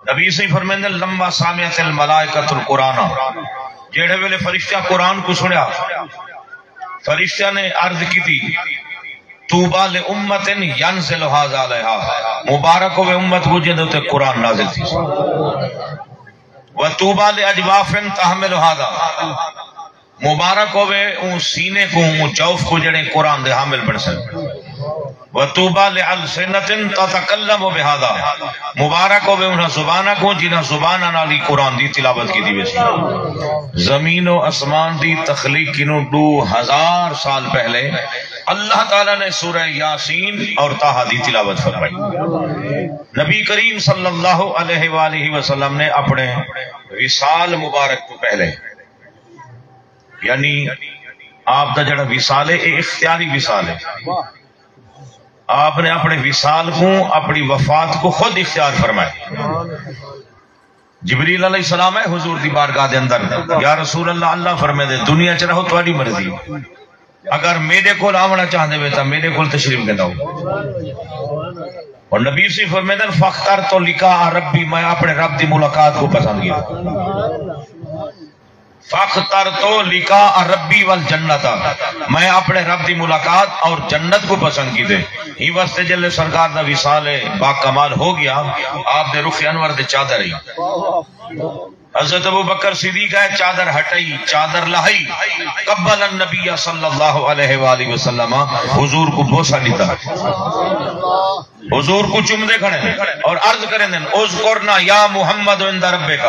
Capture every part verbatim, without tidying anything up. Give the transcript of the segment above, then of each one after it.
نبی صلی فرمیندے، لما سمعت الملائکۃ القرآن، جیڑھے ویلے فرشتہ قرآن کوں سنیا، فرشتہ نے عرض کیتی، طوبی لامۃ ینزل ھذا علیھا، مبارک ہووے امت کوں جیندے اتے قرآن نازل تھیسی۔ وطوبی لاجواف تحمل ھذا، مبارک ہووے اوں سینے کوں، اوں جوف کوں جیڑھے قرآن دے حامل بݨسن۔ وطوبی لالسنۃ تتکلم بھذا، مبارک ہووے انہاں زباناں کوں جنہاں زباناں نال ای قرآن دی تلاوت کیتی ویسی۔ زمین و اسمان دی تخلیق کنوں ݙو ہزار سال پہلے اللہ تعالیٰ نے سورہ یاسین اور طٰہٰ دی تلاوت فرمائی۔ نبی کریم صلی اللہ علیہ وآلہ وسلم نے اپݨے وصال مبارک توں پہلے، یعنی آپ دا جڑا وصال ہے، یہ اختیاری وصال ہے۔ آپ نے اپنے وصال کو، اپنی وفات کو خود اختیار فرمایا۔ جبریل علیہ السلام ہے حضور دی بارگاہ دے اندر، یا رسول اللہ، اللہ فرمے دے، دنیا چ رہو، تہاڈی مرضی۔ اگر میرے کول آونا چاہندے وے تاں میرے کول تشریف گھن آؤ۔ اور نبی سی فرمیندن، فاخترت لقاء ربی، میں اپنے رب دی ملاقات کو پسند کیتا۔ فاخترت لقاء ربی والجنۃ، میں اپنے رب دی ملاقات اور جنت کو پسند کیتے۔ ہی واسطے جلے سرکار دا وصال با کمال ہو گیا، آپ دے رخ انور دے چادر ہی۔ حضرت ابو بکر صدیق ہے، چادر ہٹائی، چادر لہائی، قبل النبی صلی اللہ علیہ وآلہ وسلم، حضور کو بوسہ دیتا۔ حضور کو چومدے کھڑے اور عرض کریں دن، اذکرنا یا محمد عند ربک،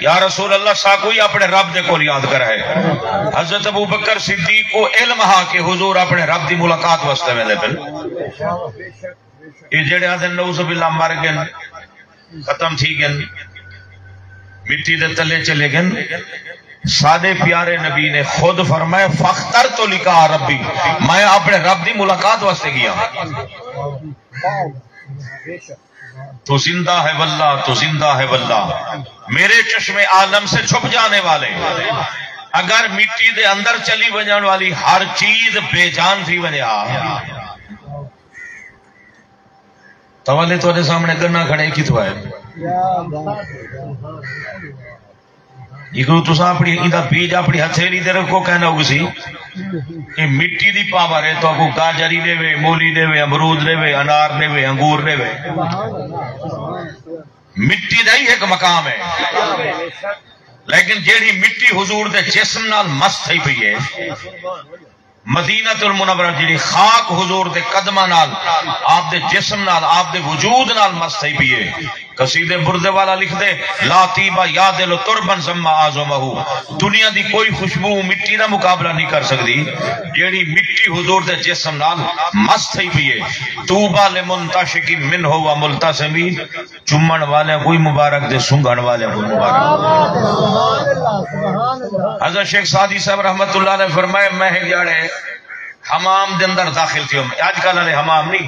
یا رسول اللہ، ساکوں ہی اپنے رب دے کول یاد کرائے۔ حضرت ابو بکر صدیق کو علم ہا کہ حضور اپنے رب دی ملاقات واسطے ویندے پن۔ یہ جڑے آدھے نعوذ باللہ مر گئے، ختم تھی گئے، مٹی دے تلے چلے گئے، ساڈے پیارے نبی نے خود فرمایا، فاخترت لقاء ربی، میں اپنے رب دی ملاقات واسطے گیا۔ تو زندہ ہے واللہ، تو زندہ ہے واللہ، میرے چشم عالم سے چھپ جانے والے۔ اگر مٹی دے اندر چلی ونجن والی ہر چیز بے جان تھی ونجے ہا، تاں ولے تہاڈے سامنے گنا کھڑے، کتھوں آئے؟ جیکوں تساں اپنی، ایندا بیج اپنی ہتھیلی تے رکھو، کہنا اگسی۔ یہ مٹی دی پاور ہے، تہاکوں گاجر ہی ݙیوے، مولی ݙیوے، امرود ݙیوے، انار ݙیوے، انگور ݙیوے۔ مٹی دا ہی ایک مقام ہے۔ لیکن جیڑھی مٹی حضور دے جسم نال مس تھئی پئی ہے، مدینہ المنورہ جڑی خاک حضور دے قدماں نال، آپ دے جسم نال، آپ دے وجود نال مس تھئی پئی ہے۔ قصیدے بردے والا لکھدے، لا طیب یعدل تربا ضم اعظمہ، دنیا دی کوئی خوشبو مٹی دا مقابلہ نہیں کر سکدی، جیڑھی مٹی حضور دے جسم نال مس تھئی پئی ہے۔ طوبی لمنتشق منہ و ملتسم، چمن والیاں کوں مبارک تے سنگھن والیاں کوں مبارک۔ حضرت شیخ سعدی صاحب رحمت اللہ علیہ فرمائے، میں ہک جاڑے حمام دے اندر داخل تھیوم، اج کل والے حمام نہیں،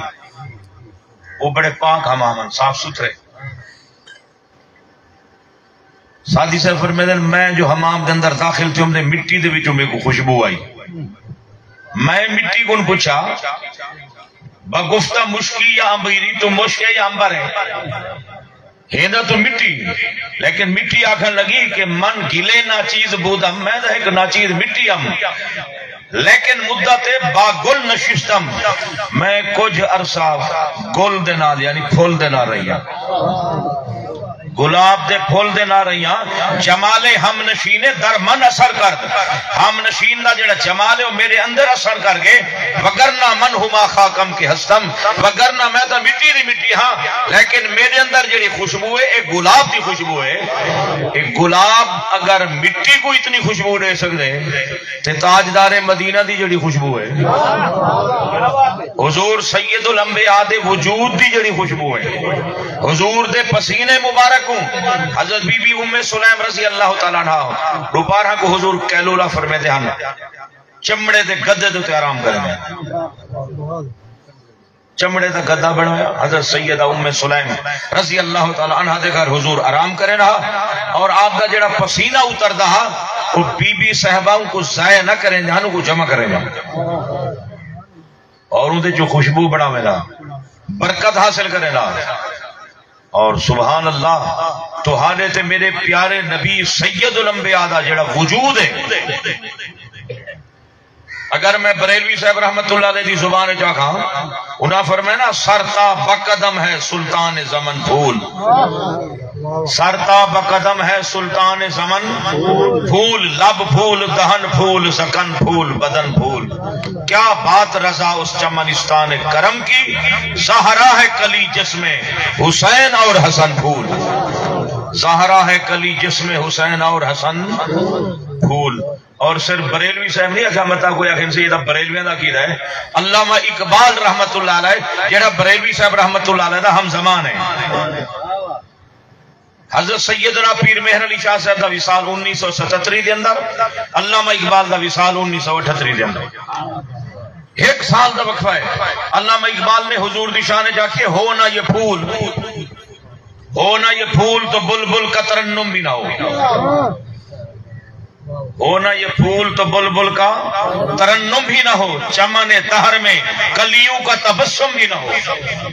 وہ بڑے پاک حمام ہیں، صاف ستھرے۔ سعدی صاحب فرمیندن، میں جو حمام دے اندر داخل تھیوم تے مٹی دے وچوں میکوں خوشبو آئی۔ میں مٹی کوں پچھا، بگفتہ مشکی یا عنبری، تو مشک ہے یا عنبر ہے؟ ہیندا تو مٹی۔ لیکن مٹی آکھن لگی کہ من گلے ناچیز بودم، میں تاں ہک ناچیز مٹی ہم، لیکن مدت با گل نشستم، میں کچھ عرصہ گل دے نال یعنی پھل دے نال رہی ہاں۔ گلاب دے پھل دے نال رہی ہاں۔ جمال ہم نشین در من اثر کرد، ہم نشین دا جڑا جمال ہے وہ میرے اندر اثر کر گئے۔ وگرنہ من ہما خاکم کہ ہستم، وگرنہ میں تاں مٹی دی مٹی ہاں، لیکن میرے اندر جڑی خوشبو ہے، ایک گلاب دی خوشبو ہے۔ ایک گلاب اگر مٹی کو اتنی خوشبو دے سکدے تے تاجدار مدینہ دی جڑی خوشبو ہے، حضور سید الانبیاء دے وجود دی جڑی خوشبو ہے، حضور دے پسینے مبارک ہوں۔ حضرت بی بی ام سلیم رضی اللہ تعالیٰ عنہا دوپہر کو حضور قیلولہ فرمیندے ہن، چمڑے دے گدے دے تے آرام کریندے ہن۔ چمڑے دا گدا بݨایا۔ حضرت سیدہ ام سلیم رضی اللہ تعالیٰ عنہا دے گھر حضور آرام کریندے ہا، اور آپ دا جڑا پسینہ اتردا ہا، وہ بی بی صاحبہ کو ضائع نہ کریندے ہن، کو جمع کریندے ہن۔ اور اون دے جو خوشبو بݨاویندا، برکت حاصل کریندا۔ اور سبحان اللہ، تہاݙے تے میرے پیارے نبی سید الانبیاء دا جڑا وجود ہے، اگر میں بریلوی صاحب رحمت اللہ علیہ دی زبان وچ آکھاں، انہاں فرمایا نا، "سر تا بقدم ہے سلطان زمن پھول۔" سر تا بقدم ہے سلطان زمن پھول، لب پھول، دہن پھول، ذقن پھول، بدن پھول۔ کیا بات رضا اس چمنستان کرم کی، زہرا ہے کلی جسم حسین اور حسن پھول۔ زہرا ہے کلی جسم حسین اور حسن پھول۔ اور صرف بریلوی صاحب نہیں آکھیا، متا کوئی آکھن سی، یہ بریلویاں دا عقیدہ ہے۔ علامہ اقبال رحمت اللہ علیہ، جڑا بریلوی صاحب رحمت اللہ علیہ دا ہم زمان ہے، حضرت سیدنا پیر مہر علی شاہ صاحب دا وصال انیس سو ستتری دے اندر، علامہ اقبال دا وصال انیس سو اٹھتری دے اندر۔ ہک سال دا وقفہ ہے۔ علامہ اقبال نے حضور دی شان وچ آکھیے، "ہو نہ یہ پھول، ہو نہ یہ پھول تو بلبل کا ترنم بھی نہ ہو۔" ہو نہ یہ پھول تو بلبل کا ترنم بھی نہ ہو، چمن دہر میں کلیوں کا تبسم بھی نہ ہو۔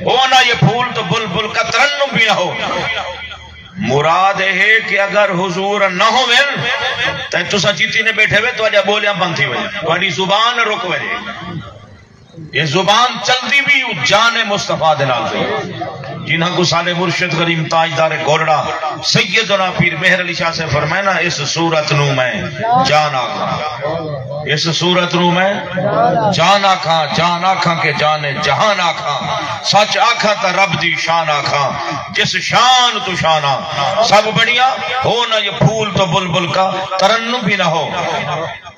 ہو نہ یہ پھول تو بلبل کا ترنم بھی نہ ہو۔ مراد اے ہے کہ اگر حضور نہ ہوون تے تساں جتھے نے بیٹھے ہوئے، تہاݙیاں ٻولیاں بند تھی ونڄن، تہاݙی زبان رک ونڄے۔ یہ زبان چلدی بھی جان مصطفیٰ دے نال پئی۔ جنہاں کوں ساݙے مرشد کریم تاجدار گولڑا سیدنا پیر مہر علی شاہ صاحب فرمائے نا، "اس صورت نوں میں جان آکھاں، اس صورت نوں میں جان آکھاں، جان آکھاں کہ جان جہان آکھاں، سچ آکھاں تاں رب دی شان آکھاں، جس شان تو شاناں سب بڑیاں، ہو نہ یہ پھول تو بلبل کا ترنم بھی نہ ہو۔"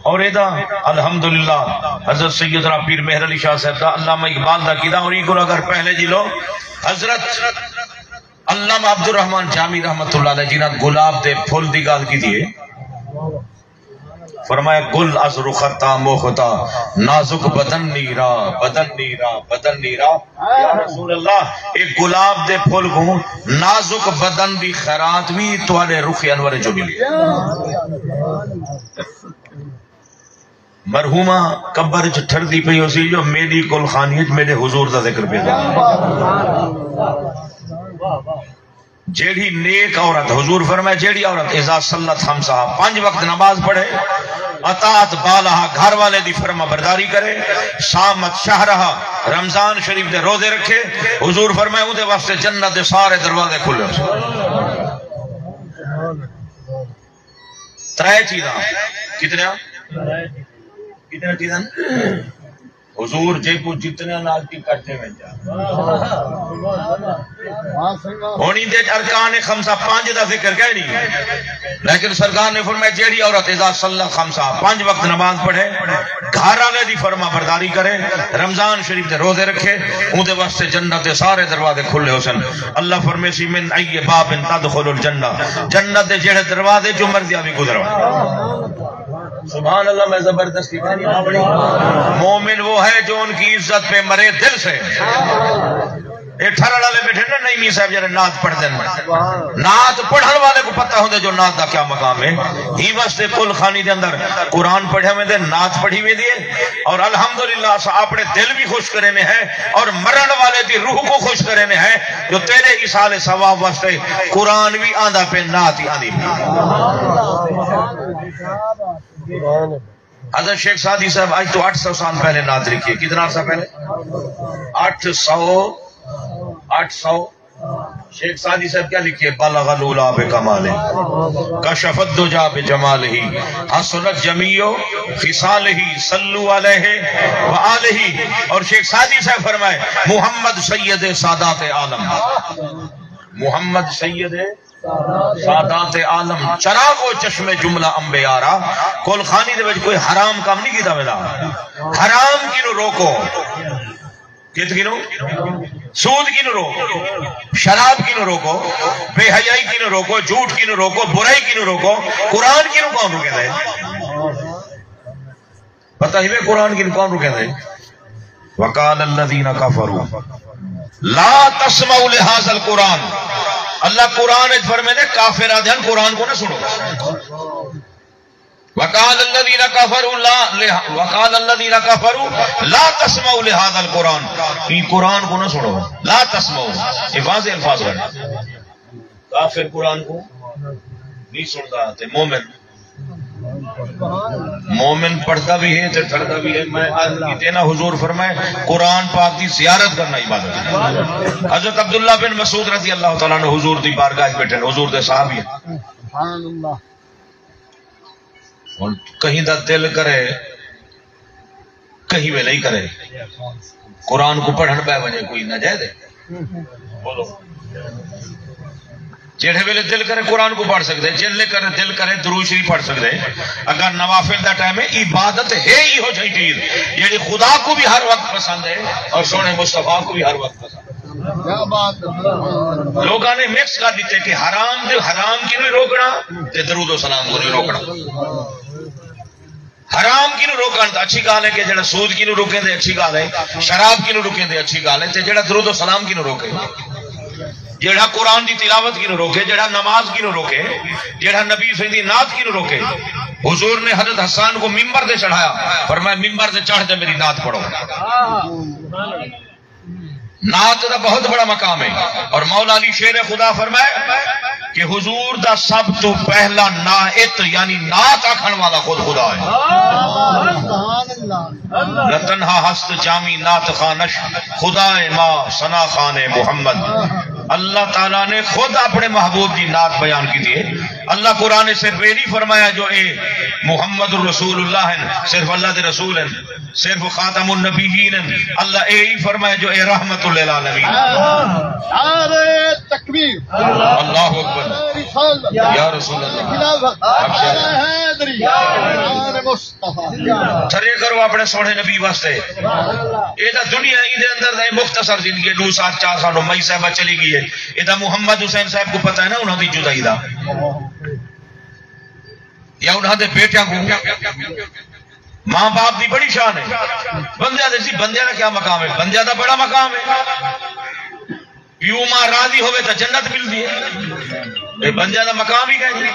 اور ادا الحمدللہ حضرت سیدنا پیر مہر علی شاہ صاحب دا، علامہ اقبال دا قیدا، اور ایکوں اگر پہلے جی لو، حضرت علامہ عبدالرحمن جامی رحمت اللہ علیہ جنہاں گلاب دے پھل دی ڳالھ کیتی ہے، فرمایا، "گل از رخت تا مختا نازک بدن نیرا، بدن نیرا، بدن نیرا۔" یا رسول اللہ، ایک گلاب دے پھل کو نازک بدن دی خیرات بھی تہاݙے رخ انور جو ملی۔ مرحومہ قبر اچ ٹھردی پئی ہوسی جو میݙی کل خانی اچ میݙے حضور دا ذکر پیا تھا۔ جیڑھی نیک عورت، حضور فرمایا، جیڑھی عورت اذا صلت خمسہا، پنج وقت نماز پڑھے، اطاعت بالہا، گھر والے دی فرما برداری کرے، صامت شہرہا، رمضان شریف دے روزے رکھے، حضور فرمایا، اودے واسطے جنت دے سارے دروازے کھلے ہوسن۔ ترے چیزاں۔ کتنے؟ کتنے چیزاں؟ حضور جے کو جتنے نال کی کرتے میں جا۔ ہونی دے ارکان خمسہ پانچ دا ذکر کہہ نہیں، لیکن سرکار نے فرمایا، جیڑھی عورت اذا صلی خمسہ، پانچ وقت نماز پڑھے، گھر والے دی فرما برداری کرے، رمضان شریف دے روزے رکھے، اون دے واسطے جنت دے سارے دروازے کھلے ہوسن۔ اللہ فرمیسی، "من ای باب تدخل الجنہ"، جنت دے جڑے دروازے جو مرضی آوی گزرو۔ سبحان اللہ، میں زبردستی کہہ نہیں اپنی۔ مومن وہ ہے جو ان کی عزت پہ مرے دل سے۔ اے ٹھرڑ والے بیٹھے نا نعیمی صاحب، جڑے نعت پڑھدے ہیں، نعت پڑھن والے کو پتہ ہوندے جو نعت دا کیا مقام ہے۔ ہی واسطے کل خانی دے اندر قرآن پڑھیا ویندے، نعت پڑھی ویندی ہے، اور الحمدللہ اساں اپنے دل بھی خوش کرینے ہیں اور مرن والے دی روح کو خوش کرینے ہیں جو تیرے ایصال ثواب واسطے قرآن بھی آندا پہ، نعت ہی آندی پئی۔ حضرت شیخ سعدی صاحب آج تو اٹھ سو سال پہلے نعت لکھی ہے۔ کتنا عرصہ پہلے؟ اٹھ سو، اٹھ سو۔ شیخ سعدی صاحب کیا لکھی ہے؟ "بلغ العلا بکمالہ، کشف الدجی بجمالہ، حسنت جمیع خصالہ، صلوا علیہ و آلہ۔" اور شیخ سعدی صاحب فرمائے، "محمد سید سادات عالم، محمد سید سادات عالم، چراغ و چشم جملہ انبیاء را۔" کل خانی دے وچ کوئی حرام کم نہیں کیتا ویندا۔ حرام کینوں روکو؟ کت کینوں؟ سود کینوں روکو؟ شراب کینوں روکو؟ بے حیائی کینوں روکو؟ جھوٹ کینوں روکو؟ برائی کینوں روکو؟ قرآن کینوں کون روکیندا ہے؟ پتہ ہی وے قرآن کینوں کون روکیندا ہے؟ "وقال الذین کفروا لا تسمعوا لهذا القرآن۔" اللہ قرآن وچ فرمیندے، کافر آہدے ہن قرآن کو نہ سنو۔ "وقال الذین کفروا لا لہ-، وقال الذین کفروا لا تسمعوا لهذا القرآن۔" ایں قرآن کو نہ سنو۔ لا تسمعوا، یہ واضح الفاظ ہیں۔ کافر قرآن کو نہیں سندا تے مومن، مومن پڑھدا بھی ہے تے ٹھڑدا بھی ہے۔ میں عرض کیتے نا، حضور فرمائے، قرآن پاک دی زیارت کرنا عبادت ہے۔ حضرت عبداللہ بن مسعود رضی اللہ تعالیٰ عنہ حضور دی بارگاہ وچ بیٹھے، حضور دے صحابی ہیں۔ سبحان اللہ۔ ہن کہیں دا دل کرے، کہیں ویلے ہی کرے، قرآن کو پڑھن بہ وجے، کوئی ناجائز ہے؟ بولو۔ جیڑھے ویلے دل کرے قرآن کو پڑھ سکدے، جیڑھے کرے دل کرے درود شریف پڑھ سکدے۔ اگر نوافل دا ٹائم ہے، عبادت ہے ہی ہو جائی چیز جیڑھی خدا کو بھی ہر وقت پسند ہے اور سونے مصطفیٰ کو بھی ہر وقت پسند ہے۔ کیا بات ہے۔ لوگاں نے مکس کر دیتے کہ حرام دے، حرام کی نہیں روکنا تے درود و سلام کو نہیں روکنا۔ حرام کنوں روکݨ تاں اچھی ڳالھ ہے کہ جیڑھا سود کنوں روکیندے اچھی ڳالھ ہے، شراب کنوں روکیندے اچھی ڳالھ ہے، تے جیڑھا درود و سلام کنوں روکے، جیڑھا قرآن دی تلاوت کنوں روکے، جیڑھا نماز کنوں روکے، جیڑھا نبی سائیں دی نعت کنوں روکے۔ حضور نے حضرت حسان کو ممبر تے چڑھایا، فرمایا، "ممبر تے چڑھ تے میری نعت پڑھو۔" نعت دا بہت بڑا مقام ہے، اور مولا علی شیر خدا فرمائے کہ حضور دا سب تو پہلا ناعت، یعنی نعت آکھݨ والا خود خدا ہے۔ نہ تنہا ہست جامی نعت خوانش، خدا ما ثنا خوان محمد۔ اللہ تعالیٰ نے خود اپنے محبوب دی نعت بیان کیتی ہے۔ اللہ قرآن صرف یہ نہیں فرمایا جو اے محمد الرسول اللہ ہیں، صرف اللہ دے رسول ہیں۔ صرف خاتم النبیین ہیں۔ اللہ اے ہی فرمائے جو اے رحمت للعالمین۔ نعرہ تکبیر۔ اللہ اکبر۔ نعرہ رسالت۔ یا رسول اللہ۔ خلافت۔ آپ شاہ۔ نعرہ حیدری۔ نعرہ مصطفیٰ۔ تھرے کرو اپنے سوہݨے نبی واسطے۔ اے دا دنیا ای دے اندر دا مختصر زندگی، ݙو سال، چار سال مئی صاحبہ چلی ڳئی ہے۔ اے دا محمد حسین صاحب کو پتہ ہے نا انہاں دی جدائی دا۔ یا انہاں دے بیٹیاں کو۔ ماں باپ دی بڑی شان ہے۔ بندیاں دے، جی، بندیاں دا کیا مقام ہے؟ بندیاں دا بڑا مقام ہے۔ پیو ماں راضی ہووے تاں جنت ملدی ہے۔ اے بندیاں دا مقام ہی کائنی۔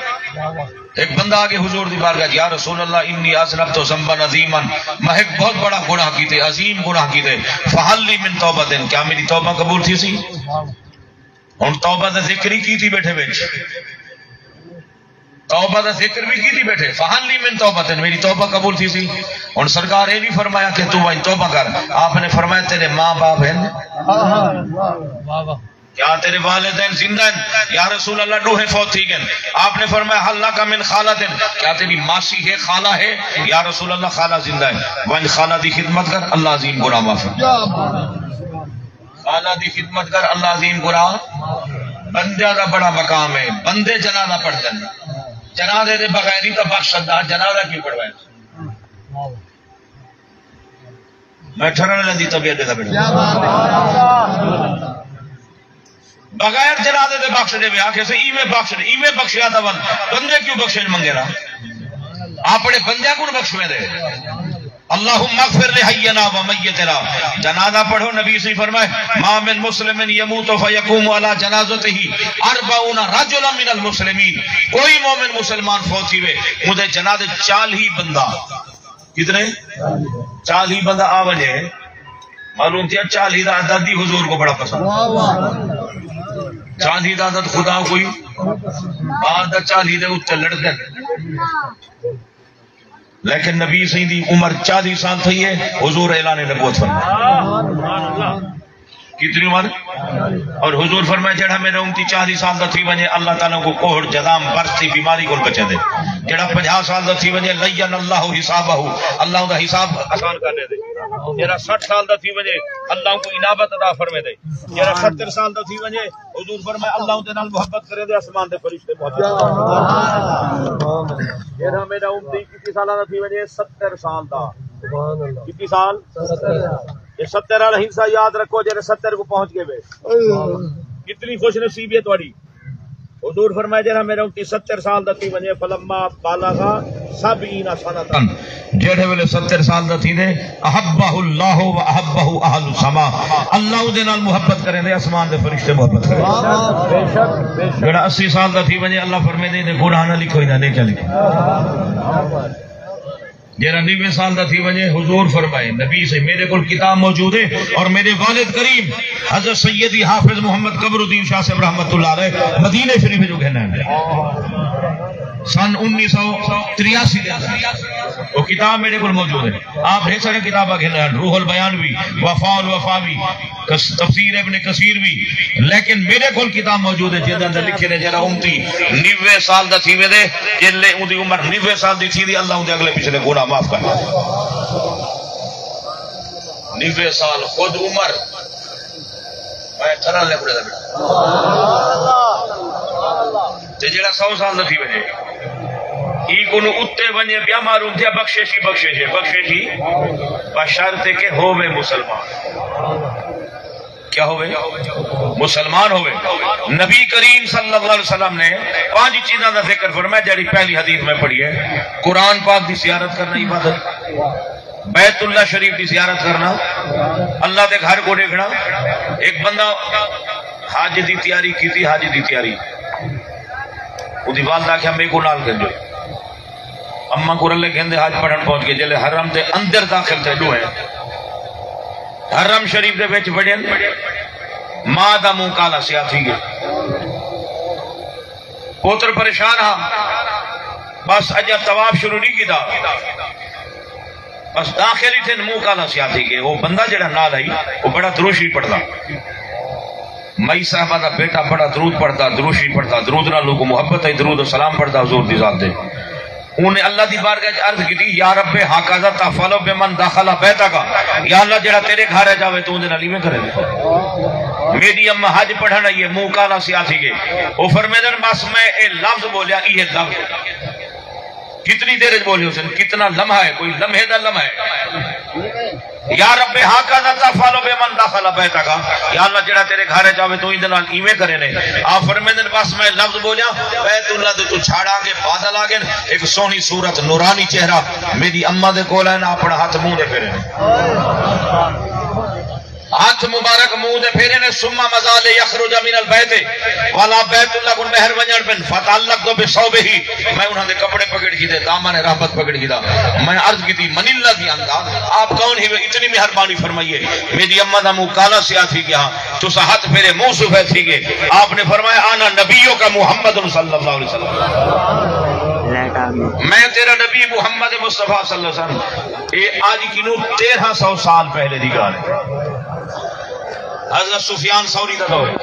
ایک بندہ آ کے حضور دی بارگاہ، "یا رسول اللہ، انی اذنبت ذنبا عظیما"، میں ایک بہت بڑا گناہ کیتے، عظیم گناہ کیتے، "فہل لی من توبۃ"، کیا میری توبہ قبول تھیسی؟ ہن توبہ دا ذکر ہی کیتی بیٹھے وچ۔ توبہ دا ذکر بھی کیتی بیٹھے، "فہل لی من توبۃ"، میری توبہ قبول تھیسی؟ ہن سرکار اے نہیں فرمایا کہ تو ونڄ توبہ کر، آپ نے فرمایا، "تیرے ماں باپ ہیں؟ کیا تیرے والدین زندہ ہیں؟" "یا رسول اللہ، ݙوہیں فوت تھی ڳئے۔" آپ نے فرمایا، "ہل لک من خالۃ"، کیا تیری ماسی ہے، خالہ ہے؟ "یا رسول اللہ، خالہ زندہ ہے۔" "ونڄ خالہ دی خدمت کر، اللہ عظیم گناہ معاف کر۔" خالہ دی خدمت کر، اللہ عظیم گناہ۔ بندیاں دا بڑا مقام ہے، بندے جنازہ پڑھدن۔ جنازے دے بغیر ہی تاں بخش سڳدا، جنازہ کیوں پڑھوائے؟ میں ٹھرݨ لڳی طبیعت دا بیٹا۔ بغیر جنازے دے بخش دے، آکھے سے ایویں بخش دے، ایویں بخشیا تاں ول بندے کیوں بخشے منگے نا؟ اپݨے بندیاں کوں بخشویں دے۔ اللہم اغفر لحینا و میتنا۔ جنازہ پڑھو، نبی صلی فرمائے، "ما من مسلم یموت فیقوم علی جنازتہ اربعون رجلا من المسلمین"، کوئی مومن مسلمان فوت تھیوے، اوندے جنازے چالیہہ بندہ، کتنے؟ چالیہہ بندہ آ ونڄے۔ معلوم تھیا چالیہہ دا عدد ہی حضور کو بڑا پسند۔ چالیہہ دا عدد خدا کوئی بعد چالیہہ دے اتے لڑدے۔ لیکن نبی سائیں دی عمر چالیہہ سال تھئی ہے، حضور اعلان نبوت فرمایا۔ کتنی عمر؟ اور حضور فرمایا، "جیڑھا میرا امتی چالیہہ سال دا تھی ونڄے، اللہ تعالیٰ کو کوہڑ جذام برص دی بیماری کول بچیندے۔ جیڑھا پنجاہ سال دا تھی ونڄے، لین اللہ حسابہ، اللہ اوندا حساب آسان کر ݙیندے۔ جیڑھا سٹھ سال دا تھی ونڄے، اللہ کو انابت عطا فرمیندے۔ جیڑھا ستر سال دا تھی ونڄے"، حضور فرمایا، "اللہ اوندے نال محبت کریندے، آسمان دے فرشتے محبت کریندے۔" جیڑھا میرا امتی کتی سالاں دا تھی ونڄے؟ ستر سال دا۔ سبحان اللہ۔ کتی سال؟ ستر۔ اے ستر والا ہنسا یاد رکھو، جیڑھے ستر کو پہنچ ڳئے وے۔ کتنی خوش نصیبی ہے تہاݙی۔ حضور فرمایا، جیڑھا میرا امتی ستر سال دا تھی ونڄے، فلما بلغ سبعین سنۃ، جیڑھے ویلے ستر سال دا تھیندے، احبہ اللہ و احبہ اہل السماء، اللہ اوندے نال محبت کریندے، آسمان دے فرشتے محبت کریندے۔ جیڑھا اسی سال دا تھی ونڄے، اللہ فرمیندے، "ایندے گناہ نہ لکھو، ایندیاں نیکیاں لکھو۔" جیڑھا نوے سال دا تھی ونڄے، حضور فرمائے، نبی سے، میرے کول کتاب موجود ہے، اور میرے والد کریم حضرت سیدی حافظ محمد قمر الدین شاہ صاحب رحمۃ اللہ علیہ مدینہ شریف جو گھن آئے سن انیس سو تریاسی دے اندر۔ وہ کتاب میرے کول موجود ہے۔ آپ ڈھیر سارے کتاباں گھن آئے، روح البیان بھی، وفاء الوفا بھی، کس-، تفسیر ابن کثیر بھی، لیکن میرے کول کتاب موجود ہے جس دے اندر لکھے نے، جیڑھا امتی نوے سال دا تھی ویندے، جلے اوندی عمر نوے سال دی تھی دی، اللہ اوندے اگلے پچھلے گناہ معاف کر ݙے۔ نوے سال خود عمر، میں اٹھارہ سال کڑے دا بیٹا۔ تے جیڑھا سو سال دا تھی ونڄے، ای کنوں اتے ونڄے پیا، معلوم تھیا بخشش ہی بخشش ہے، بخشش ہی، بشرط کہ ہووے مسلمان۔ کیا ہووے؟ مسلمان ہووے۔ نبی کریم صلی اللہ علیہ وسلم نے پنج چیزاں دا ذکر فرمایا، جیڑھی پہلی حدیث میں پڑھی ہے، قرآن پاک دی زیارت کرنا عبادت، بیت اللہ شریف دی زیارت کرنا، اللہ دے گھر کوں ݙیکھݨا۔ ایک بندہ حج دی تیاری کیتی، حج دی تیاری، اوندی والدہ آکھیا، میکوں نال گھنجو۔ اماں کوں رلے گھندے حج پڑھݨ پہنچ ڳئے۔ جلے حرم دے اندر داخل تھئے، ݙوہیں حرم شریف دے وچ وڑن، ماں دا منہ کالا سیاہ تھی ڳئے۔ پتر پریشان ہا، بس اڄاں طواف شروع نہیں کیتا، بس داخل ہی تھئن، منہ کالا سیاہ تھی ڳئے۔ او بندہ جیڑھا نال ہئی، او بڑا درود شریف پڑھدا۔ مئی صاحبہ دا بیٹا بڑا درود پڑھدا، درود شریف پڑھدا، درود نال لوکوں محبت ہے، درود و سلام پڑھدا حضور دی ذات دے۔ اوں نے اللہ دی بارگاہ وچ عرض کیتی، یا رب، ھکذا تفعل بمن دخل بیتک، یا اللہ، جیڑھا تیرے گھر وچ آوے، توں اوندے نال ایویں کریں؟ میݙی اماں حج پڑھݨ آئی ہے، منہ کالا سیاہ تھی ڳئے۔ او فرمیندن، بس میں اے لفظ ٻولیا، ایہے لفظ۔ کتنی دیر وچ ٻولے حسین؟ کتنا لمحہ ہے، کوئی لمحے دا لمحہ ہے۔ یا رب، ھکذا تفعل بمن دخل بیتک، یا اللہ، جیڑھا تیرے گھر وچ آوے، توں ایندے نال ایویں کریں نے۔ آپ فرمیندن، بس میں لفظ ٻولیا، بیت اللہ دے توں چھڑ آ ڳئے، بادل آ ڳئے، ایک سوہݨی صورت، نورانی چہرہ میݙی اماں دے کول آئے نا، اپݨا ہتھ منہ دے پھیرے نے۔ ہتھ مبارک منہ دے پھیرے نے، ثم مضی لیخرج من البیت، والا بیت اللہ کوں ٻاہر ونڄݨ پئن، فتعلقت بثوبہ، میں انہاں دے کپڑے پکڑ گھدے، دامن رحمت پکڑ گھدا۔ میں عرض کیتی، من الذی انت؟ آپ کون ہیوے؟ اتنی مہربانی فرمائیے۔ میݙی اماں دا منہ کالا سیاہ تھی ڳیا، تساں ہتھ پھیرے، منہ سفید تھی ڳئے۔ آپ نے فرمایا، انا نبیک محمد صلی اللہ علیہ وسلم، میں تیرا نبی محمد مصطفیٰ صلی اللہ علیہ وسلم۔ اے اڄ کنوں تیرہ سو سال پہلے دی ڳالھ ہے۔ حضرت سفیان ثوری دا دور ہے۔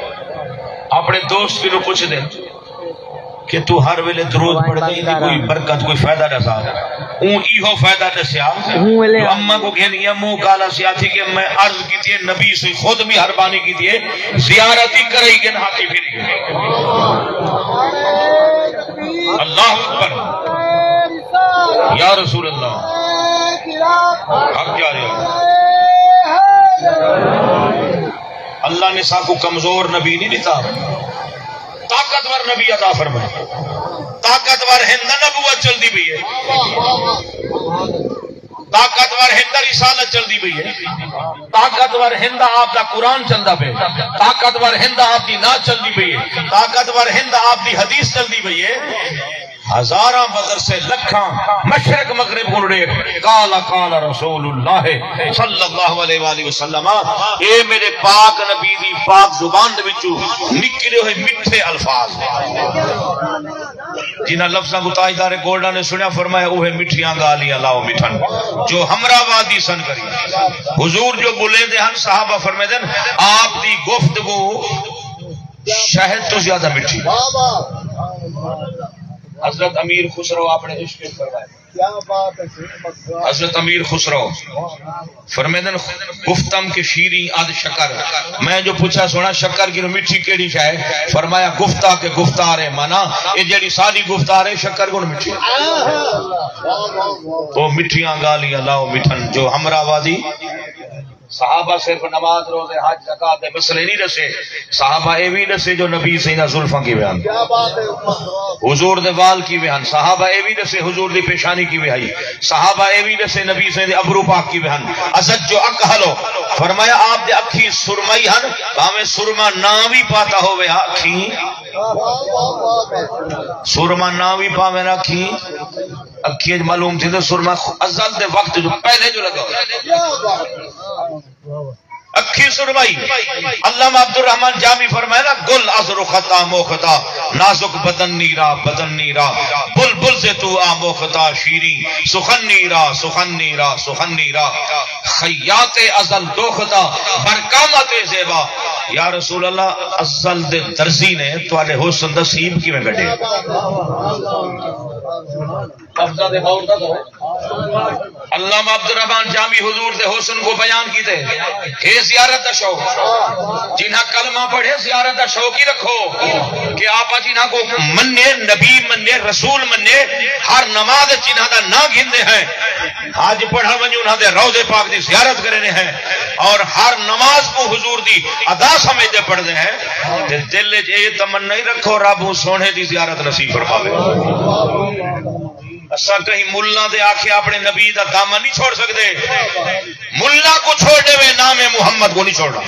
اپݨے دوست کنوں پچھدے کہ توں ہر ویلے درود پڑھدے، ایندی کوئی برکت، کوئی فائدہ ݙسا۔ اوں ایہو فائدہ ݙسیا جو اماں کوں گھن ڳیا، منہ کالا سیاہ تھی ڳئے۔ میں عرض کیتی ہے، نبی سئیں خود مہربانی کیتی ہے، زیارت ہی کرائی ڳئے، ہتھ ہی پھر ڳئے۔ اللہ اکبر۔ یا رسول اللہ۔ حق جا رہے ہو۔ اللہ نے ساکوں کمزور نبی نہیں ݙتا، طاقتور نبی عطا فرمائے۔ طاقتور ہن دا نبوت چلدی پئی ہے، طاقتور ہن دا رسالت چلدی پئی ہے، طاقتور ہن دا آپ دا قرآن چلدا پئے، طاقتور ہن دا آپ دی نعت چلدی پئی ہے، طاقتور ہن دا آپ دی حدیث چلدی پئی ہے۔ ہزاراں مدرسے، لکھاں، مشرق مغرب کوں ݙیکھ، قال قال رسول اللہ صلی اللہ علیہ وآلہ وسلم۔ اے میرے پاک نبی دی پاک زبان دے وچوں نکلے ہوئے مٹھے الفاظ، جنہاں لفظاں کوں تاجدار گولڈن نے سݨیا، فرمایا، اوہے مٹھیاں ڳالھیاں لاؤ مٹھن، جو ہمراہ وادی سن کری۔ حضور جو ٻولیندے ہن، صحابہ فرمیندن، آپ دی گفتگو شہد توں زیادہ مٹھی۔ حضرت امیر خسرو اپݨے عشق وچ فرمائے۔ کیا بات ہے۔ حضرت امیر خسرو فرمیندن، گفتم کہ شیریں اد شکر، میں جو پچھا سوہݨا، شکر کنوں مٹھی کیڑھی شے ہے؟ فرمایا، گفتہ کہ گفتار ہے، مانا اے جیڑھی ساݙی گفتار ہے، شکر کنوں مٹھی۔ او مٹھیاں ڳالھیاں لاؤ مٹھن، جو ہمراہ وادی۔ صحابہ صرف نماز، روزے، حج، زکوٰۃ دے مسئلے نہیں ݙسے، صحابہ اے وی ݙسے جو نبی سئیں دیاں زلفاں کیویں ہن۔ حضور دے وال کیویں ہن۔ صحابہ اے وی ݙسے حضور دی پیشانی کیویں ہئی۔ صحابہ اے وی ݙسے نبی سئیں دے ابرو پاک کیویں ہن۔ ازج و اکحل، فرمایا آپ دے اکھیں سرمئی ہن، بھاویں سرما نہ وی پاتا ہووے ہا اکھیں، سرما نہ وی پاوے نا اکھیں۔ اکھیں اچ معلوم تھیندے سرما ازل دے وقت جو پہلے جو لگا ہویا۔ اکھیں سرمائی۔ علامہ عبدالرحمن جامی فرمائے نا، گل از رخت آموختہ، نازک بدن نیرا، بدن نیرا، بلبل ز تو آموختہ، شیریں سخن نیرا، سخن نیرا، سخن نیرا، خیاط ازل دوختہ، بر قامت زیبا۔ یا رسول اللہ، ازل دے درزی نے تہاݙے حسن دا سیب کیویں کڈھے؟ قبضہ دے غور دا کرو۔ علامہ عبدالرحمن جامی حضور دے حسن کو بیان کیتے۔ ہے زیارت دا شوق۔ جنہاں کلمہ پڑھے، زیارت دا شوق ہی رکھو۔ کہ آپ جنہاں کو منے، نبی منے، رسول منے، ہر نماز جنہاں دا نام گھندے ہیں، حج پڑھا ونجو انہاں دے روضے پاک دی زیارت کرنے ہیں، اور ہر نماز کو حضور دی ادا سمجھدے پڑھدے ہیں، تے دل وچ اے تمنا ہی رکھو، رب اوں سوہݨے دی زیارت نصیب فرماوے۔ اساں کہیں ملا دے آکھے اپݨے نبی دا دامن نہیں چھوڑ سڳدے۔ ملا کو چھوڑ ݙیوے، نام محمد کو نہیں چھوڑنا۔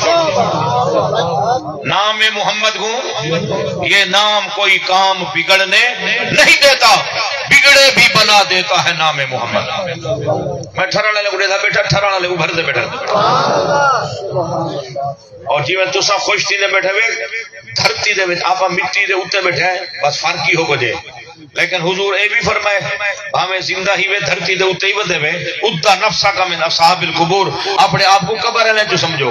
نام محمد کو، یہ نام کوئی کام بگڑنے نہیں دیتا، بگڑے بھی بنا دیتا ہے نام محمد۔ میں ٹھرݨ والے کو ݙیہدا ٻیٹھاں، ٹھرݨ والے ابھردے ٻیٹھن۔ اور جیویں تساں خوش تھیندے ٻیٹھے وے، دھرتی دے وچ آپاں مٹی دے اتے ٻیٹھے ہیں، بس فرق ہی ہو کجھ ہے۔ لیکن حضور اے بھی فرمائے، بھاویں زندہ ہی وے، دھرتی دے اتے ہی ودے وے، عد نفسک من اصحاب القبور، اپݨے آپ کو قبر والے جو سمجھو۔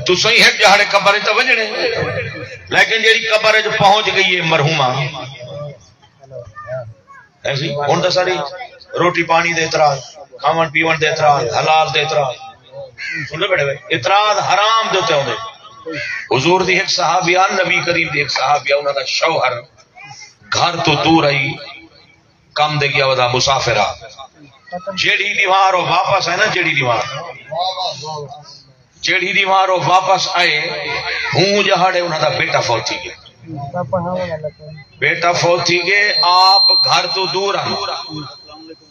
تساں ہی ہک ݙیہاڑے قبر وچ تاں ونڄݨے، لیکن جیڑھی قبر وچ پہنچ ڳئی ہے مرحومہ، ایسی ہن تاں ساری روٹی پانی دے اعتراض، کھاوݨ پیوݨ دے اعتراض، حلال دے اعتراض، سݨدے ٻیٹھے وے، اعتراض حرام دے اتے ہوندے۔ حضور دی ہک صحابیہ، نبی کریم دی ہک صحابیہ، انہاں دا شوہر گھر توں دور آئی، کم دے ڳیا ودا مسافر آ۔ جیڑھی ݙیہاڑ او واپس آئے نا، جیڑھی ݙیہاڑ، جیڑھی ݙیہاڑ او واپس آئے، ہوں ݙیہاڑے انہاں دا بیٹا فوت تھی ڳیا۔ بیٹا فوت تھی ڳئے، آپ گھر توں دور ہن،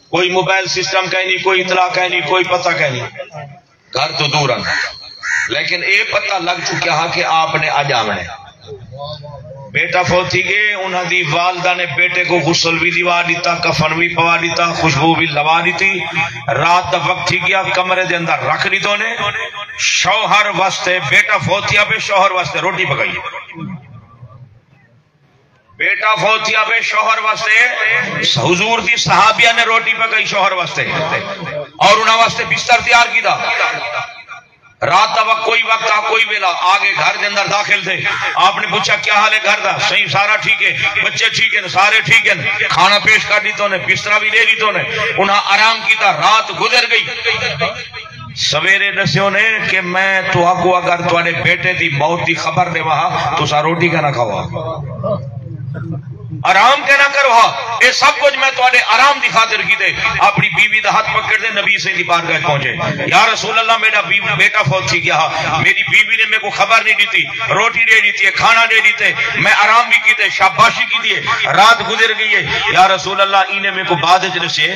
کوئی موبائل سسٹم کائنی، کوئی اطلاع کائنی، کوئی پتہ کائنی۔ گھر توں دور ہن، لیکن اے پتہ لڳ چکیا ہا کہ آپ نے اڄ آوݨے۔ بیٹا فوت تھی ڳئے، انہاں دی والدہ نے بیٹے کو غسل وی ݙیوا ݙتا، کفن وی پوا ݙتا، خوشبو وی لوا ݙتی۔ رات دا وقت تھی ڳیا، کمرے دے اندر رکھ ݙتو نے۔ شوہر واسطے، بیٹا فوت تھیا پئے، شوہر واسطے روٹی پکائی۔ بیٹا فوت تھیا پئے، شوہر واسطے، حضور دی صحابیہ نے روٹی پکائی شوہر واسطے، اور انہاں واسطے بستر تیار کیتا۔ رات دا وقت، کوئی وقت آ، کوئی ویلا آ کے گھر دے اندر داخل تھے۔ آپ نے پوچھا، "کیا حال ہے گھر دا؟" "صحیح، سارا ٹھیک ہے، بچے ٹھیک ہیں، سارے ٹھیک ہیں۔" کھانا پیش کر ݙتو نے، بسترا وی ݙے ݙتو نے، انہاں آرام کیتا، رات گزر ڳئی۔ سویرے ݙسیو نے کہ میں تہاکوں اگر تہاݙے بیٹے دی موت دی خبر ݙیواں ہا، تساں روٹی کیوں نہ کھاؤ ہا؟ آرام کیوں نہ کرو ہا؟ اے سب کجھ میں تہاݙے آرام دی خاطر کیتے۔ اپݨی بیوی دا ہتھ پکڑ تے نبی سئیں دی بارگاہ پہنچے، "یا رسول اللہ، میݙا بی-، بیٹا فوت تھی ڳیا ہا، میݙی بیوی نے میکوں خبر نہیں ݙتی، روٹی ݙے ݙتی ہے، کھانا ݙے ݙتے، میں آرام وی کیتے، شاباشی کیتی ہے، رات گزر ڳئی ہے۔ یا رسول اللہ، اینے میکوں بعد وچ ݙسے۔"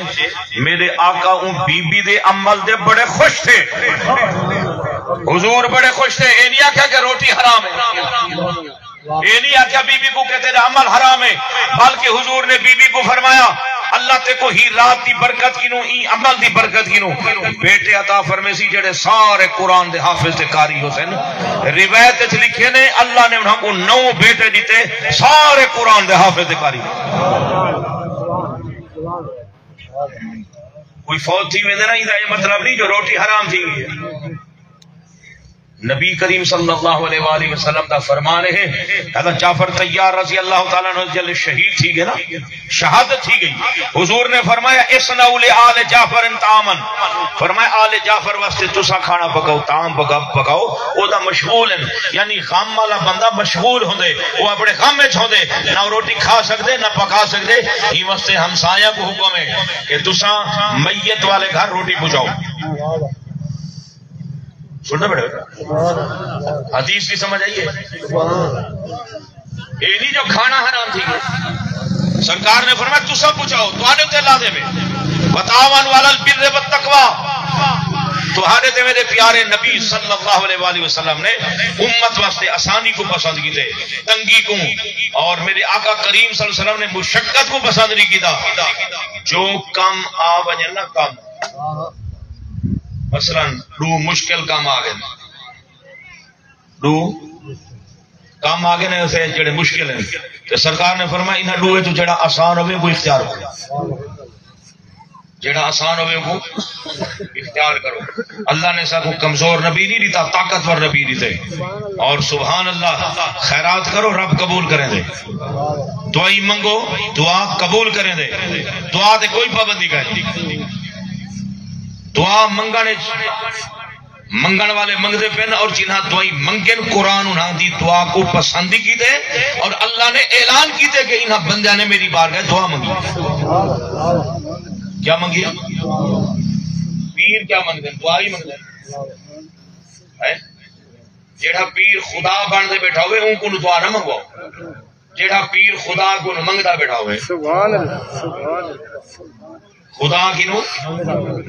میݙے آقا اوں بی بی دے عمل دے بڑے خوش تھے۔ حضور بڑے خوش تھے۔ اے نہیں آکھیا کہ روٹی حرام ہے۔ اے نہیں آکھیا بی بی کو کہ تیرا عمل حرام ہے۔ بلکہ حضور نے بی بی کو فرمایا، "اللہ تیکوں ہی رات دی برکت کنوں، ایں عمل دی برکت کنوں بیٹے عطا فرمیسی جڑے سارے قرآن دے حافظ تے قاری ہوسن۔" روایت وچ لکھے نے، اللہ نے انہاں کو نو بیٹے ݙتے، سارے قرآن دے حافظ تے قاری۔ کوئی فوت تھی ویندے نا، ایندا اے مطلب نہیں جو روٹی حرام تھی ڳئی ہے۔ نبی کریم صلی اللہ علیہ وآلہ وسلم دا فرمان ہے، حضرت جعفر طیار رضی اللہ تعالیٰ عنہ جلے شہید تھی ڳئے نا، شہادت تھی ڳئی۔ حضور نے فرمایا، "اصنعوا لآل جعفر طعاما"، فرمایا، "آل جعفر واسطے تساں کھانا پکاؤ، طعام پکا-، پکاؤ۔" او دا مشغول ہیں، یعنی غم والا بندہ مشغول ہوندے، او اپݨے غم وچ ہوندے، نہ او روٹی کھا سڳدے، نہ پکا سڳدے۔ ایں واسطے ہمسایاں کو حکم ہے کہ تساں میت والے گھر روٹی پہنچاؤ۔ سݨدے ٻیٹھے؟ حدیث دی سمجھ آئی ہے؟ اے نہیں جو کھانا حرام تھی ڳئے۔ سرکار نے فرمایا، "تساں پہنچاؤ، تہاݙے تے لازم ہے۔" "وتعاونوا علی البر والتقوی۔" تہاݙے تے میرے پیارے نبی صلی اللہ علیہ وآلہ وسلم نے امت واسطے آسانی کو پسند کیتے، تنگی کو، اور میرے آقا کریم صلی اللہ علیہ وسلم نے مشقت کو پسند نہیں کیتا۔ جو کم آ ونڄن نا، کم، مثلاً ݙو مشکل کم آ ڳئے، ݙو کم آ ڳئے نے اسے جڑے مشکل ہیں، تے سرکار نے فرمایا، انہاں ݙوئے چوں جڑا آسان ہوے، کوئی اختیار کرو۔ جڑا آسان ہوے، کو اختیار کرو۔ اللہ نے ساکوں کمزور نبی نہیں ݙتا، طاقتور نبی ݙتے۔ اور سبحان اللہ، خیرات کرو، رب قبول کریں دے۔ دعائی منگو، دعا قبول کریں دے۔ دعا تے کوئی پابندی کائے نہیں۔ دعا منگݨ وچ، منگݨ والے منگدے پن، اور جنہاں دعائی منگن، قرآن انہاں دی دعا کو پسند ہی کیتے، اور اللہ نے اعلان کیتے کہ انہاں بندیاں نے میری بارگاہ دعا منگی۔ کیا منگی؟ پیر کیا منگدے؟ دعا ہی منگدے۔ ہیں؟ جیڑھا پیر خدا بݨ دے ٻیٹھا ہوے، اوں کوں دعا نہ منگواؤ۔ جیڑھا پیر خدا کوں منگدا ٻیٹھا ہوے، سبحان اللہ، سبحان اللہ۔ خدا کنوں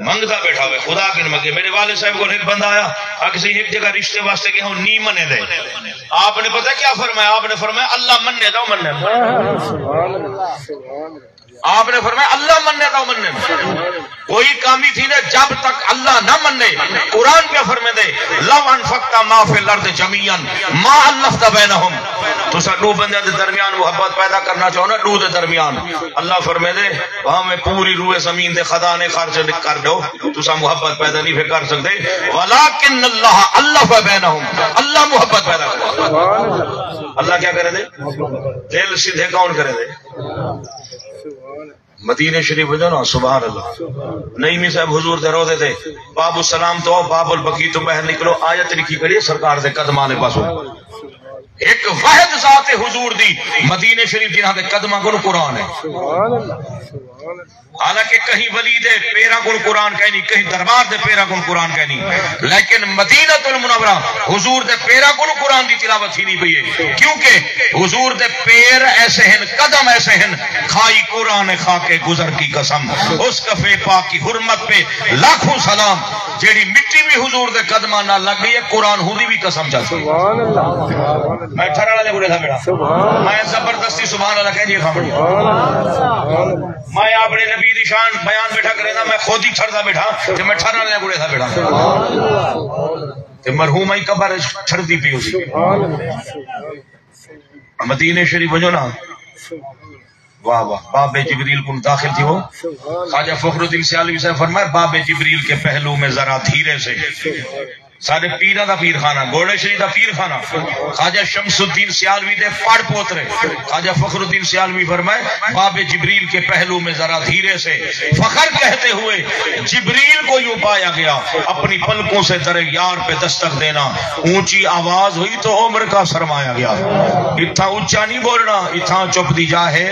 منگدا ٻیٹھا ہوے، خدا کنوں منگے۔ میرے والد صاحب کول ہک بندہ آیا، آکھسی ہک جگہ رشتے واسطے ڳیا ہوں، نہیں منے دے۔ آپ نے پتہ کیا فرمایا؟ آپ نے فرمایا، اللہ منے دا منے۔ سبحان اللہ، سبحان اللہ۔ آپ نے فرمایا، اللہ منے دا منے۔ کوئی کام ہی تھی نہ، جب تک اللہ نہ منے۔ قرآن پیا فرمیندے، لو انفقت ما فی الارض جمیعا ما الفت بینہم۔ تساں ݙو بندیاں دے درمیان محبت پیدا کرنا چاہو نا، ݙو دے درمیان، اللہ فرمیندے، بھاویں پوری روئے زمین دے خزانے خرچ کر ݙو، تساں محبت پیدا نہیں پھر کر سڳدے۔ ولکن اللہ الف بینہم، اللہ محبت پیدا کرے۔ اللہ کیا کرے دے؟ دل سدھے کون کرے دے؟ مدینے شریف ونڄو نا، سبحان اللہ۔ نعیمی صاحب حضور دے روضے تے، باب السلام تو آؤ، باب البقیع تو ٻاہر نکلو، آیت لکھی کھڑی ہے سرکار دے قدماں دے پاسوں۔ ہک واحد ذات حضور دی، مدینے شریف جنہاں دے قدماں کول قرآن ہے۔ سبحان اللہ، سبحان اللہ۔ حالانکہ کہیں ولی دے پیراں کول قرآن کائنی، کہیں دربار دے پیراں کول قرآن کائنی، لیکن مدینہ المنورہ حضور دے پیراں کول قرآن دی تلاوت تھیندی پئی ہے، کیونکہ حضور دے پیر ایسے ہن، قدم ایسے ہن، کھائی قرآن خاک گزر کی قسم، اس کفے پاک کی حرمت پہ لاکھوں سلام۔ جیڑھی مٹی بھی حضور دے قدماں نال لڳ ڳئی ہے، قرآن ہوندی بھی قسم چاہتی ہے۔ سبحان اللہ۔ میں ٹھرا والے بولے تھا بیٹا۔ سبحان اللہ۔ میں زبردستی سبحان اللہ کہہ دیے تھا بڑی۔ سبحان اللہ۔ میں اپنے نبی دی شان بیان بیٹھا کرے نا، میں خود ہی ٹھردا بیٹھا، تے میں ٹھرا والے بولے تھا بیٹھا۔ سبحان اللہ۔ تے مرحوم ہی قبر وچ ٹھردی پئی ہوسی۔ سبحان اللہ۔ مدینے شریف ونڄو نا۔ واہ واہ، باب جبریل کن داخل تھی ہو۔ سبحان اللہ۔ خواجہ فخر الدین سیالوی صاحب فرمائے، باب جبریل کے پہلو میں ذرا دھیرے سے۔ سارے پیراں دا پیر خانہ، گوڑے شریف دا پیر خانہ۔ خواجہ شمس الدین سیالوی دے پڑ پوترے۔ خواجہ فخر الدین سیالوی فرمائے، باب جبریل کے پہلو میں ذرا دھیرے سے فخر کہتے ہوئے جبریل کو یوں پایا گیا، اپنی پلکوں سے در یار پہ دستک دینا، اونچی آواز ہوئی تو عمر کا سرمایہ گیا۔ اتھاں اچا نہیں بولنا، اتھاں چپ دی جا ہے،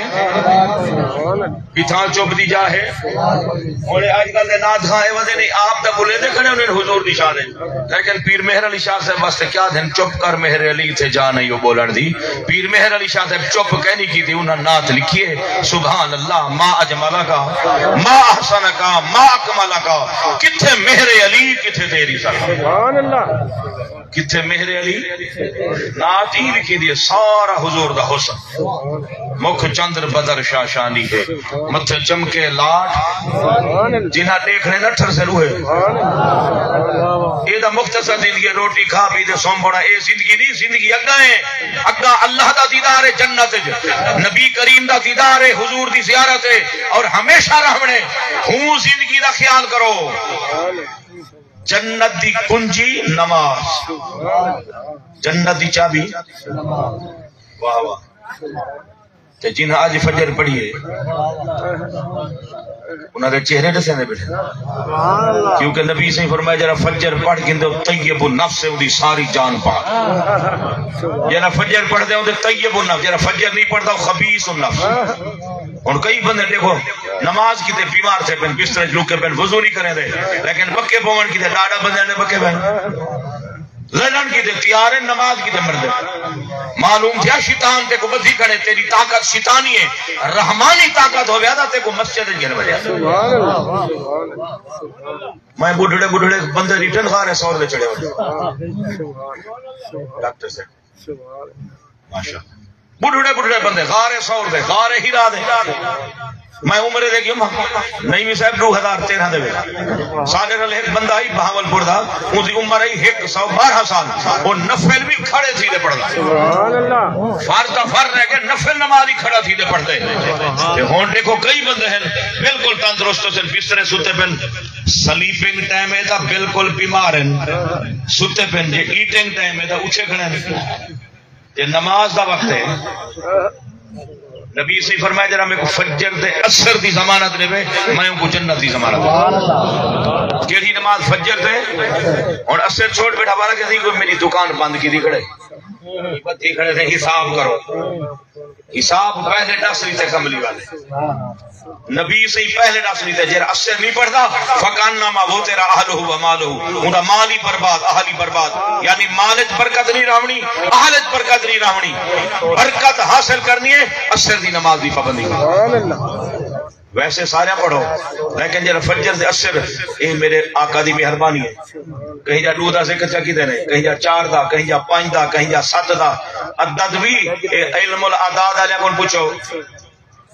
اتھاں چپ دی جا ہے۔ ہن اج کل دے نعت خواں اے ودے نہیں، آپ دا بلے دے کھڑے ہوندے نے حضور دی شان وچ، لیکن پیر مہر علی شاہ صاحب واسطے کیا دھن، چپ کر مہر علی، اتھے جا نہیں او بولن دی۔ پیر مہر علی شاہ صاحب چپ کہیں نہیں کیتی، انہاں نعت لکھی ہے، سبحان اللہ، ما اجملک، ما احسنک، ما اکملک، کتھے مہر علی، کتھے تیری سر۔ سبحان اللہ۔ کتھے مہر علی؟ نعت ہی لکھی دی ہے، سارا حضور دا حسن۔ مکھ چندر بدر شاشانی ہے، متھے چمکے لاٹ، جنہاں ݙیکھݨے نہ ٹھرسے روہے۔ اے دا مختصر زندگی ہے، روٹی کھا پی تے سم پڑا، اے زندگی نہیں، زندگی اڳاں ہے۔ اڳاں اللہ دا دیدار ہے جنت وچ، نبی کریم دا دیدار ہے، حضور دی زیارت ہے، اور ہمیشہ رہوݨے۔ ہوں زندگی دا خیال کرو۔ جنت دی کنجی نماز، جنت دی چابی۔ واہ واہ۔ تے جنہاں اج فجر پڑھی ہے، انہاں دے چہرے ݙسیندے ٻیٹھے۔ کیونکہ نبی سائیں فرمایا، جڑا فجر پڑھ گھندے، طیب النفس ہے، اوندی ساری جان پاک۔ جڑا فجر پڑھدے، اوندے طیب النفس، جڑا فجر نہیں پڑھدا، او خبیث النفس۔ ہن کئی بندے ݙیکھو، نماز کیتے بیمار تھئے پن، بسترے وچ لکے پن، وضو نہیں کریندے، لیکن پکے پووݨ کیتے ݙاڑھا بندے نے پکے پن۔ لڑݨ کیتے تیار ہن، نماز کیتے مردے۔ معلوم تھیا شیطان تیکوں ٻدھی کھڑے، تیری طاقت شیطانی ہے، رحمانی طاقت ہووے تاں تیکوں مسجد وچ گھن وڑے۔ سبحان اللہ، سبحان اللہ، سبحان اللہ۔ میں ٻڈھڑے ٻڈھڑے بندے ݙٹھن غار ثور دے چڑھے ہوئے۔ سبحان اللہ، سبحان اللہ۔ ڈاکٹر صاحب۔ سبحان اللہ۔ ماشاءاللہ۔ ٻڈھڑے ٻڈھڑے بندے غار ثور دے، غار حرا دے۔ میں عمرے دے گیوم ہاں، نعیمی صاحب، ݙو ہزار تیرہ دے وچ۔ ساݙے نال ہک بندہ ہئی بہاول پور دا، اوندی عمر ہئی ہک سو بارہ سال۔ او نفل وی کھڑے تھی تے پڑھدا۔ سبحان اللہ۔ فرض دا فرض رہ ڳئے، نفل نماز ہی کھڑا تھی تے پڑھدے۔ تے ہݨ ݙیکھو، کئی بندے ہن بالکل تندرست ہن، بسترے ستے پن، سلیپنگ ٹائم ہے تاں بالکل بیمار ہن، ستے پن، جے ایٹنگ ٹائم ہے تاں اٹھے کھڑے ہن۔ تے نماز دا وقت ہے۔ نبی صحیح فرمایا، جڑا میکوں فجر تے عصر دی ضمانت ݙیوے، میں اونکوں جنت دی ضمانت ݙیواں۔ کیڑھی نماز؟ فجر تے۔ ہݨ عصر چھوڑ ٻیٹھا، والا کہ کوئی میری دکان بند کیتی کھڑے، بندی کھڑے تھے، حساب کرو۔ حساب پہلے ݙس ݙتے کملی والے۔ نبی صحیح پہلے ݙس ݙتے، جیڑھا عصر نہیں پڑھدا، فکانما وتر اہلہ و مالہ، اوندا مال ہی برباد، اہل ہی برباد۔ یعنی مال اچ برکت نہیں رہونی، اہل اچ برکت نہیں رہونی۔ برکت حاصل کرنی ہے، عصر دی نماز دی پابندی۔ سبحان اللہ۔ ویسے سارے پڑھو، لیکن جیڑھا فجر تے عصر، اے میرے آقا دی مہربانی ہے۔ کہیں جا ݙو دا ذکر چا کیتے نے، کہیں جا چار دا، کہیں جا پنج دا، کہیں جا ست دا۔ عدد وی اے علم الاعداد والے کول پچھو۔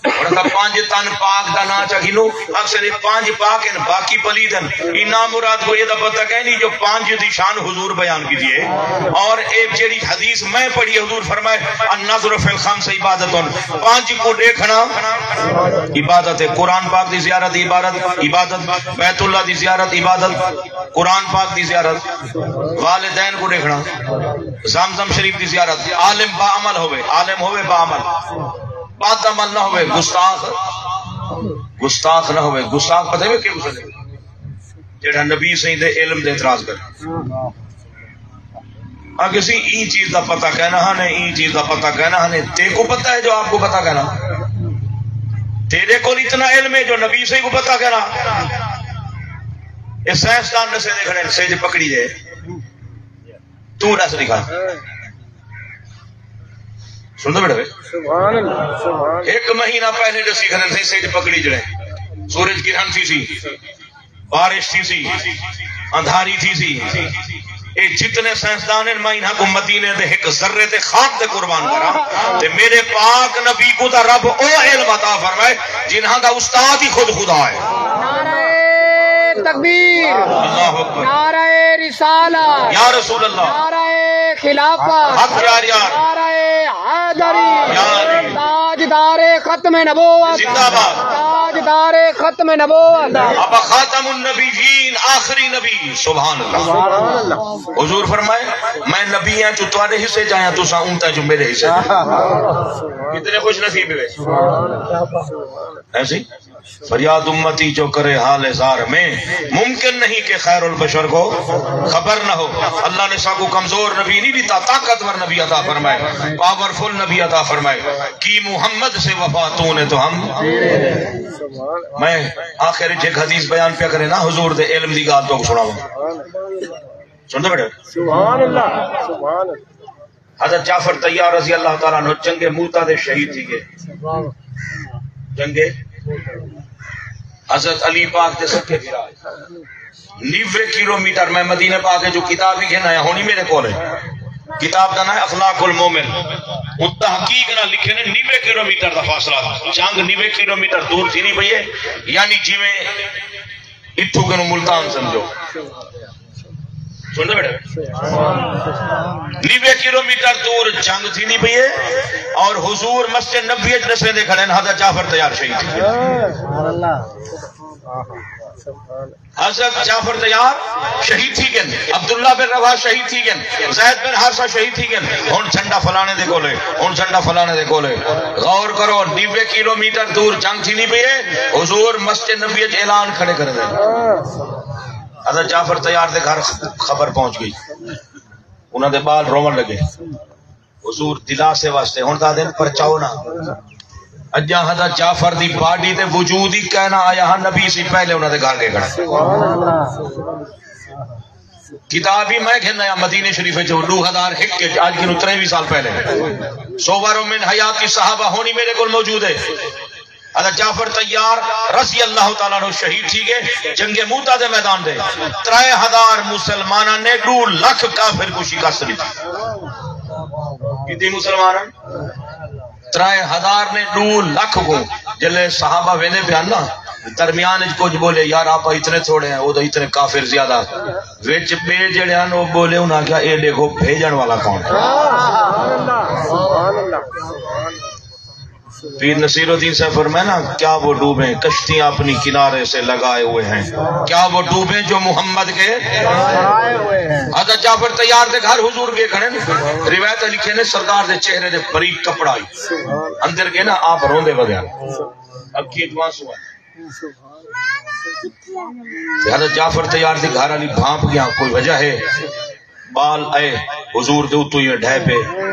ہݨ اساں پنج تن پاک دا ناں چا گھنوں، اکثر اے پنج پاک ہن، باقی پلید ہن۔ اے نامراد کوں اے دا پتہ کائنی جو پنج دی شان حضور بیان کیتی ہے۔ اور اے جیڑھی حدیث میں پڑھی، حضور فرمائے، "النظر فی الخمس عبادۃ"، پنج کوں ݙیکھݨا عبادت ہے۔ قرآن پاک دی زیارت عبادت، عبادت، بیت اللہ دی زیارت عبادت، قرآن پاک دی زیارت، والدین کوں ݙیکھݨا، زمزم شریف دی زیارت، عالم با عمل ہووے، عالم ہووے با عمل۔ بد عمل نہ ہووے، گستاخ، گستاخ نہ ہووے۔ گستاخ پتہ ہے کیوں سݙے؟ جیڑھا نبی سائیں دے علم دے اعتراض کرے۔ اگے سی ایں چیز دا پتہ کائنا ہا نے، ایں چیز دا پتہ کائنا ہا نے۔ تیکوں پتہ ہے جو آپ کو پتہ کائنا؟ تیرے کول اتنا علم ہے جو نبی سائیں کو پتہ کائنا؟ اے سائنسدان ݙسے ݙیکھݨے، سجھ پکڑی دے۔ توں ݙس ݙکھا۔ سݨدے ٻیٹھے وے؟ سبحان اللہ، سبحان اللہ۔ ہک مہینہ پہلے ݙسی کھڑن سئیں، سجھ پکڑی جڑے، سورج گرہن تھیسی، بارش تھیسی، اندھاری تھیسی۔ اے جتنے سائنسدان ہن، میں انہاں کوں مدینے دے ہک ذرے تے خاک تے قربان کراں، تے میرے پاک نبی کوں تاں رب او علم عطا فرمائے جنہاں دا استاد ہی خود خدا ہے۔ نعرہ تکبیر، اللہ اکبر۔ نعرہ رسالت، یا رسول اللہ۔ نعرہ خلافت، حق یار یار۔ نعرہ حیدری، یا علی۔ تاجدار ختم نبوت، زندہ باد۔ تاجدار ختم نبوت۔ ابا خاتم النبیین، آخری نبی۔ سبحان اللہ۔ سبحان اللہ۔ حضور فرمائے، "میں نبیاں چوں تہاݙے حصے چ آیاں، تساں امتاں چوں میرے حصے چ۔" کتنے خوش نصیب ہوئے۔ ایسی فریاد امتی جو کرے حال زار میں، ممکن نہیں کہ خیر البشر کو خبر نہ ہو۔ اللہ نے ساکوں کمزور نبی نہیں ݙتا، طاقتور نبی عطا فرمائے، پاورفل نبی عطا فرمائے۔ کی محمد سے وفا تو نے تو ہم۔ میں آخر وچ ہک حدیث بیان پیا کرے نا، حضور دے علم دی ڳالھ تہاکوں سݨاواں۔ سݨدے ٻیٹھے؟ سبحان اللہ، سبحان اللہ۔ حضرت جعفر طیار رضی اللہ تعالیٰ عنہ جنگ موتا دے شہید تھی ڳئے۔ جنگ حضرت علی پاک دے سکے بھرا۔ نوے کلومیٹر، میں مدینے پاک جو کتاب ہی گھن آیا، ہونی میرے کول ہے۔ کتاب دا نام ہے اخلاق المومن۔ او تحقیق نال لکھے نے، نوے کلومیٹر دا فاصلہ۔ جنگ نوے کلومیٹر دور تھی نہیں پئی ہے، یعنی جویں اتھوں کنوں ملتان سمجھو۔ سݨدے ٻیٹھے؟ نوے کلومیٹر دور جنگ تھیندی پئی ہے اور حضور مسجد نبوی اچ ݙسیندے کھڑے ہن، حضرت جعفر طیار شہید تھی ڳئے۔ حضرت جعفر طیار شہید تھی ڳئے، عبداللہ بن رواحہ شہید تھی ڳئے، زید بن حارثہ شہید تھی ڳئے۔ ہݨ جھنڈا فلانے دے کول ہے، ہݨ جھنڈا فلانے دے کول ہے۔ غور کرو، نوے کلومیٹر دور جنگ تھیندی پئی ہے، حضور مسجد نبوی اچ اعلان کھڑے کریندے۔ حضرت جعفر طیار دے گھر خبر پہنچ ڳئی، انہاں دے ٻال رووݨ لڳے۔ حضور دلاسے واسطے ہݨ تاں آہدن پرچاؤ نہ۔ اڄاں حضرت جعفر دی باڈی تے وجود ہی کائنا آیا ہا، نبی سئیں پہلے انہاں دے گھر ڳئے کھڑے۔ کتاب ہی میں گھن آیا مدینے شریف وچ، ݙو ہزار ہک وچ، اڄ کنوں تریوی سال پہلے۔ صور من حیات الصحابہ ہونی میرے کول موجود ہے۔ حضرت جعفر طیار رضی اللہ تعالیٰ عنہ شہید تھی ڳئے جنگ موتا دے میدان دے۔ ترے ہزار مسلماناں نے ݙو لکھ کافر کوں شکست ݙتی۔ کتنی مسلمان؟ ترے ہزار نے ݙو لکھ کوں۔ جلے صحابہ ویندے پئے ہن نا، درمیان وچ کجھ ٻولے، "یار، آپاں اتنے تھوڑے ہیں، او تاں اتنے کافر زیادہ۔" وچ ٻئے جیڑھے ہن، او ٻولے، انہاں آکھیا، "اے ݙیکھو، بھیڄݨ والا کون ہے؟" پیر نصیر الدین صاحب فرمایا نا، "کیا وہ ڈوبیں، کشتیاں اپنی کنارے سے لگائے ہوئے ہیں، کیا وہ ڈوبیں جو محمد کے۔" حضرت جعفر طیار دے گھر حضور ڳئے کھڑے نے، روایت لکھے نے، سردار دے چہرے دے باریک کپڑا ہئی۔ اندر ڳئے نا، آپ روندے ودے ہن۔ اکھیں چوں آنسو آئے۔ تے حضرت جعفر طیار دی گھر والی بھانپ ڳیا، کوئی وجہ ہے؟ ٻال آئے، حضور دے اتوں ہی ڈھے پئے۔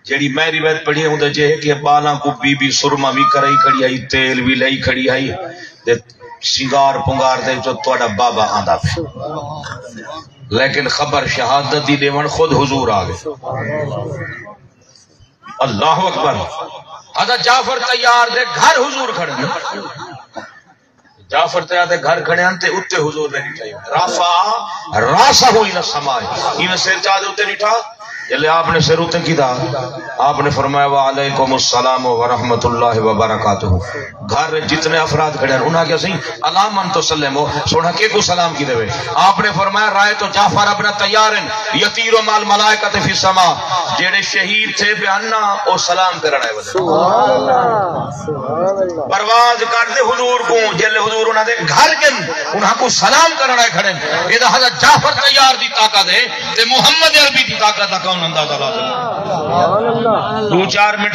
جیڑھی میں روایت پڑھی ہے، اوندے چ ہے کہ ٻالاں کوں بی بی سرما وی کرائی کھڑی ہئی، تیل وی لائی کھڑی ہئی، تے سنگار پنگار دے وچوں تہاݙا بابا آندا پئے۔ لیکن خبر شہادت دی ݙیوݨ خود حضور آ ڳئے۔ اللہ اکبر۔ حضرت جعفر طیار دے گھر حضور کھڑے نے۔ جعفر طیار دے گھر کھڑے ہن تے اتے حضور نے ݙٹھا، رفع راسہ الی السماء، ایویں سر چا دے اتے ݙٹھا۔ جلے آپ نے سر اتے کیتا، آپ نے فرمایا، "وعلیکم السلام ورحمۃ اللہ وبرکاتہ۔" گھر جتنے افراد کھڑے ہن، انہاں آکھیا، "سئیں، علی من تسلم ہو، سوہݨا کیکوں سلام کیتے وے؟" آپ نے فرمایا، "رأیت جعفر ابن طیار یطیر مع الملائکۃ فی السماء۔" جیڑھے شہید تھئے پئے ہن نا، او سلام کرݨ آئے ودے۔ سبحان اللہ، سبحان اللہ۔ پرواز کر تے حضور کوں، جلے حضور انہاں دے گھر ڳن، انہاں کوں سلام کرݨ آئے کھڑے ہن۔ اے تاں حضرت جعفر طیار دی طاقت ہے، تے محمد عربی دی طاقت دا کون اندازہ لا سڳدا؟ سبحان اللہ۔ ݙو چار منٹ